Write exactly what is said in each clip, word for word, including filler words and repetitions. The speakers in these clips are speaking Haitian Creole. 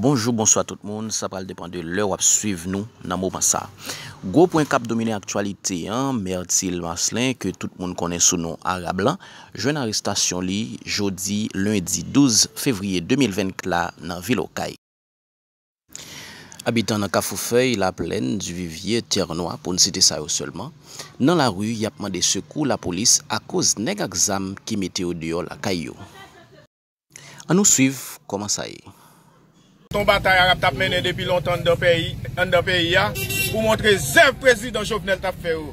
Bonjou, bonswa tout moun, sa pral depann de lè w ap swiv nou nan moman sa. Gwo pwen k ap domine aktyalite an, Myrtil Marcelin, ke tout moun konnen sou non Arab lan, jwenn arestasyon li jodi lendi douz fevriye de mil vennkat la nan vil Okay. Abitan nan Kafou Fèy, Laplèn, Divivye, Tè Nwa, pou n site sa yo sèlman, nan lari, y ap mande sekou lapolis akoz nèg ak zam ki mete yo deyò lakay yo. Ann nou swiv kòman sa ye. Ton batay Arab t ap mennen depi lontan anndan peyi, anndan peyi a, pou montre zèv prezidan Jovenel t ap fè yo.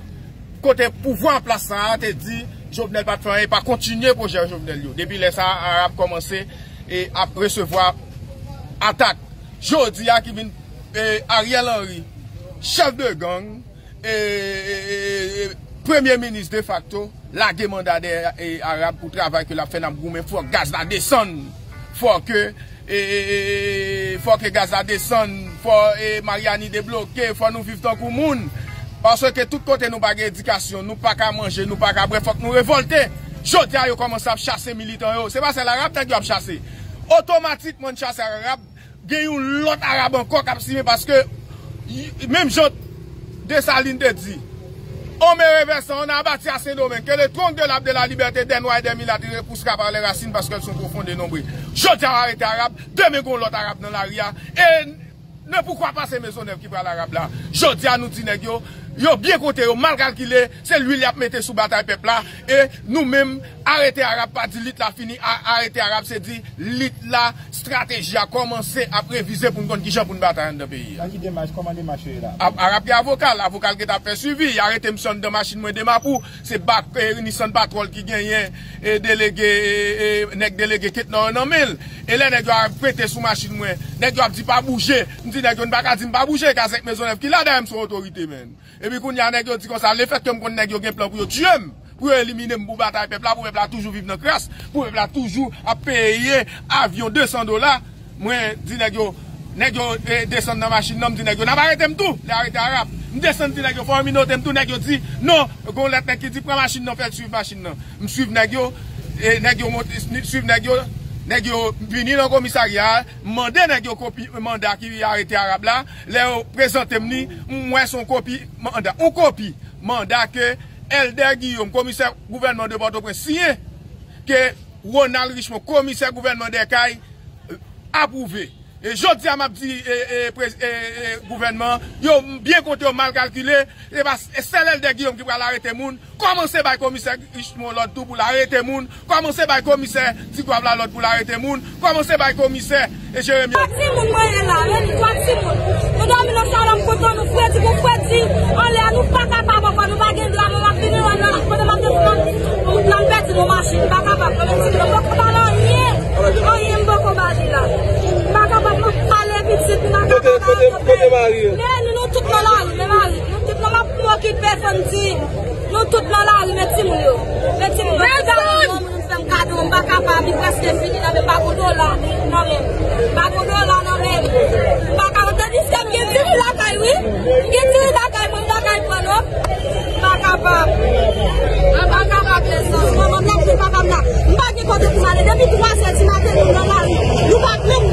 Kote pouvwa an plas sa a te di Jovenel pa t fè anyen, pa kontinye pwojè Jovenel yo. Depi lè sa a, Arab kòmanse e ap resevwa atak. Jodi a ki vin, e, Ariel Henry, chèf de gang, e, e, e, e, premye minis defakto, lage manda dèyè, e, Arab pou travay ke l ap fè, n ap goumen, fò gaz la desann, fò ke, e, e, e, e, fò ke gaz la desann, fò, e, Maryani debloke, fò nou viv tankou moun. Paske tout kote nou pa gen edikasyon, nou pa ka manje, nou pa ka bwè, fòk nou revòlte. Jodi a, yo kòmanse ap chase militan yo. Se pa sèl Arab nèg yo ap chase. Otomatikman, n chase Arab, gen yon lòt Arab ankò k ap simen paske, y- menm jan Desalin te di, on me reversant, on a bâti à Saint-Domingue, que le trône de l'arbre de la liberté des Noirs et des Mulâtres repoussera par les racines parce qu'elles sont profondes et nombreuses. Jodi a, yo arete Arab, demen gen yon lòt Arab nan lari a, e nan poukwa pa se Mezonèv ki pral Arab la. Jodi a, nou di nèg yo, yo byen konte, yo mal kalkile, se lwil y ap mete sou batay pèp la, e nou menm, arete Arab pa di lit la fini, a- arete Arab se di lit la, estrateji a kòmanse ap revize pou n konn kijan pou n batay anndan peyi a. Nan ki demach, kòman demach yo ye la? A- Arab gen avoka l, avoka l gentan ap fè swivi, y arete misye anndan machin mwen de Mapou, se bak, e, Nissan Patrol ki genyen, e, delege, e, e, nèg delege Ketnò yo nan men l. E lè nèg yo ap pete sou machin mwen, nèg yo ap di pa bouje, m di nèg yo n pa ka di m pa bouje, kazèk Mezonèv ki la, dayè m se yon otorite, menn. Epi kounye a, nèg yo di konsa, lefètke m konn nèg yo gen plan pou yo tiye m, pou yo elimine m, pou batay pèp la, pou pèp la toujou viv nan kras, pou pèp la toujou ap peye avyon de san dola, mwen di nèg yo, nèg yo, e, desann nan machin nan, m di nèg yo, n ap arete m tou, lè arete Arab. M desann, di nèg yo, fò yo minote m tou, nèg yo di, non, gon lòt nèg ki di, pran machin nan, fè l swiv machin nan. M swiv nèg yo, e, nèg yo monte, swiv nèg yo, nèg yo vini nan komisarya a, m mande nèg yo kopi manda ki arete Arab la, lè yo prezante m li, m wè se yon kopi manda, yon kopi manda ke Elder Guillaume, komisè gouvènman de Pòtoprens, siyen, ke Ronald Richemond, komisè gouvènman Dèkay, apwouve. E jodi a, m ap di, e, e, prez- e, e, gouvènman, yo byen konte, yo mal kalkile, e pa, e sèl Elder Guillaume ki pral arete moun, kòmanse bay komisè Richemond lòd tou pou l arete moun, kòmanse bay komisè Tigwav la lòd pou l arete moun, kòmanse bay komisè, e, Jeremi. Twa timoun mwen ye la, wi, twa timoun. Nou dòmi nan salon, m kontan, nou fredi pou fredi. Anlè a, nou pa kapab ankò, nou pa gen dra, mwen m ap vini, mwen m ap vini, mwen m ap desann. Mwen m pèdi nan machin, m pa kapab, mwen menm timoun, mwen poko ba l anyen. Anyen m poko ba li la. M pa kapab, mwen ale pitit, m pa kapab. Kote, kote, kote mari yo? Men nou, nou tout nan lari, men mari, nou tout nan, m ap okipe, fò n di. Nou tout nan lari, men timoun yo. Men timoun yo, tout a moun, moun fè m kado, m pa kapab, li prèske fini nan men m, m pa gon dola nan men m. M pa gon dola nan men m. M pa kapab, tandiske m gen diri lakay, wi. M gen diri lakay mwen, m lakay pran non. M pa kapab. M pa kapab, mezanmi. Manman m la, ti papa m la. M pa gen kote pou m ale. Depi twa zè di maten, nou nan lari. Nou pa menm,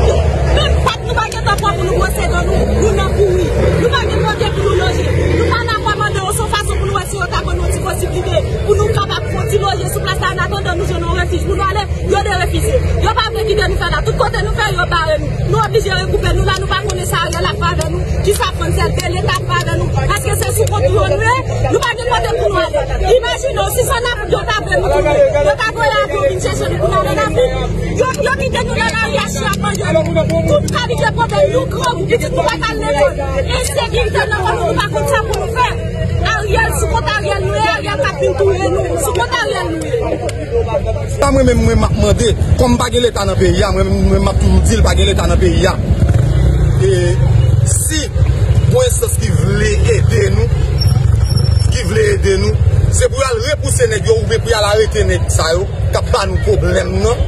menm pat nou pa gen tan pran pou nou bwose dan nou. Nou nan kouri. Nou pa gen kote pou nou loje. Nou pa nan fwa mande yo, se yon fason pou nou wè si yo ta ban nou yon ti posiblite pou nou kapab fè yon ti loje sou plas la, an atandan nou jwenn yon refij pou nou ale, yo derefize. Yo pa vle kite nou fè la. Tout kote nou fè, yo bare nou. Nou oblije regwoupe nou la, nou pa konnen sa Ariel ap fè avè nou, kisa Frantz Elbé, Leta ap fè avè nou. Èske se sou kont yo nou ye? Nou pa gen kote pou nou ale. Imajine w, si Sonafrip yo ta vle nou tounen, yo ta voye avyon vin chèche nou pou n ale nan vil. Yo, yo kite nou nan lari a, chyen ap manje nou. Tout kalite pwoblèm, nou grangou, pitit nou pa ka al lekòl. Ensekirite nan kò nou, nou pa konn sa pou nou fè. Ariel, sou kont Ariel nou ye, Ariel k ap vin touye nou. Sou kont Ariel nou ye. Sa mwen menm, mwen m ap mande, kòm pa gen Leta nan peyi a, mwen menm, mwen m ap toujou di l pa gen Leta nan peyi a. E si gon enstans ki vle ede nou, ki vle ede nou, se pou y al repouse nèg yo oubyen pou y al arete nèg sa yo k ap ba nou pwoblèm nan,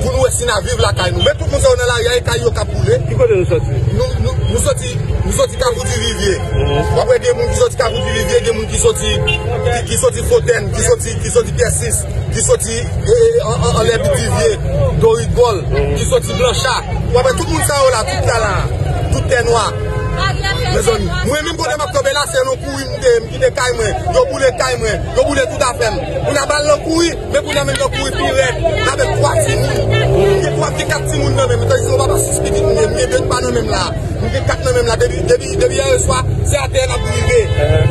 pou nou wè si n a viv lakay nou. Men tout moun sa yo nan lari a, e kay yo k ap boule. Ki kote nou soti? Nou, nou, nou soti M soti Kafou Divivye. W ap wè gen moun ki soti Kafou Divivye, gen moun ki soti, ki, ki soti Fotèn, ki soti, ki soti Pyè Sis, ki soti, e, e, an, an, anlè Divivye, Dorigòl, ki soti Blancha. W ap wè tout moun sa yo la, tout la la, tout tè nwa. Mezanmi, mwen menm kote m ap kanpe la, se nan kouri m te, m kite kay mwen, yo boule kay mwen, yo boule tout afè m. Moun ap al nan kouri, men kounye a menm nan kouri pi rèd, avèk twa timoun. M gen twa, m gen kat timoun nan men m, tandis se yon papa sis pitit m ye, m gen de pa nan men m la. M gen kat nan men m la. Depi, depi, depi yè swa, se atè n ap drive.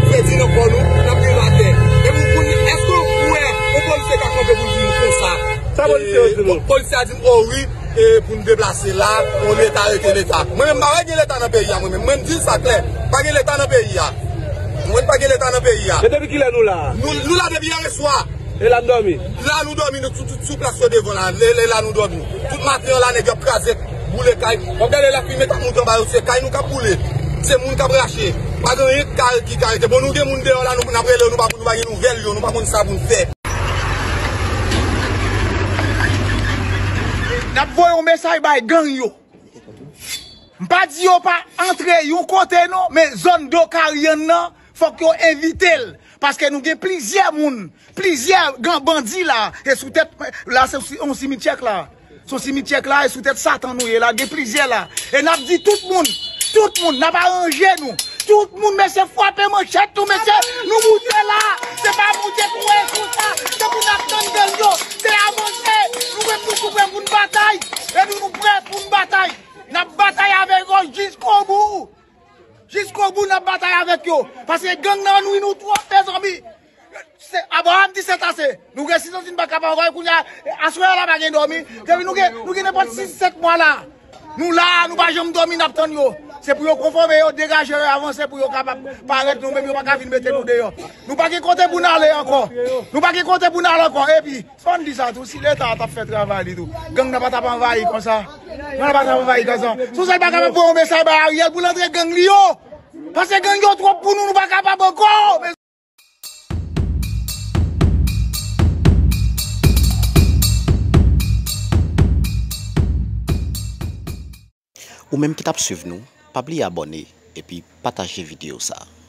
Kredi nan kò nou, n ap drive atè. Epi w konn, èske w wè yon polisye ka kanpe pou l di nou konsa? Sa polisye yo di nou? Polisye a di m, o wi, e pou n deplase la, pou Leta rete Leta. Mwen menm, m pa wè gen Leta nan peyi a, mwen menm. Mwen, m di l sa klè, pa gen Leta nan peyi a. Mwen, pa gen Leta nan peyi a. E depi kilè nou la? Nou, nou la depi yè swa. E la n dòmi? La nou dòmi, nou sou, sou, sou plas yo devan la. E, e la nou dòmi. Tout maten an la, nèg yo ap kraze, boule kay. W ap gade lafimen k ap monte anba yo, se kay nou k ap boule. Se moun k ap rache. Pa gen anyen k ka, ki ka rete. Bon, nou gen moun deyò la, nou, n ap rele yo, nou pa, nou pa gen nouvèl yo, nou pa konn sa pou n fè. N ap voye yon mesaj bay gang yo. M pa di yo pa antre yon kote non, men zòn Do Karyann nan, fòk yo evite l. Paske nou gen plizyè moun, plizyè gran bandi la, e sou tèt, la se yon simityè k la. Se yon simityè k la, e sou tèt Satan nou ye la, gen plizyè la. E n ap di tout moun, tout moun, n ap aranje nou. Tout moun, mesye, frape manchèt nou, mesye, nou moute la. Se pa moute kouri konsa, se pou n ap tann gang yo, se avanse. Nou menm nou tou prè pou n batay, epi nou prè pou n batay. N ap batay avèk yo jiskobou. Jiskobou n ap batay avèk yo. Paske gang nan nwi nou twòp, mezanmi. Se, Abraram di se ase. Nou gen sis an, si n pa kapab ankò, kounye a, aswè a la pa gen dòmi. Depi nou gen, nou gen nenpòt sis, sèt mwa la. Nou la, nou pa janm dòmi, n ap tann yo. Se pou yo konfòme yo, degaje yo, avanse pou yo kapab parèt, nou menm yo pa ka vin mete nou deyò. Nou pa gen kote pou n ale ankò. Nou pa gen kote pou n ale ankò. Epi, fò n di sa tou, si Leta a t ap fè travay li tou, gang nan pa t ap anvayi konsa. Gang nan pa t ap anvayi konsa. Se pou sa l pa kapab voye yon mesaj bay Ariel pou l antre gang li yo. Paske gang yo twòp pou nou, nou pa kapab ankò. Ou menm ki t ap swiv nou, pa bliye abòne epi pataje videyo sa a.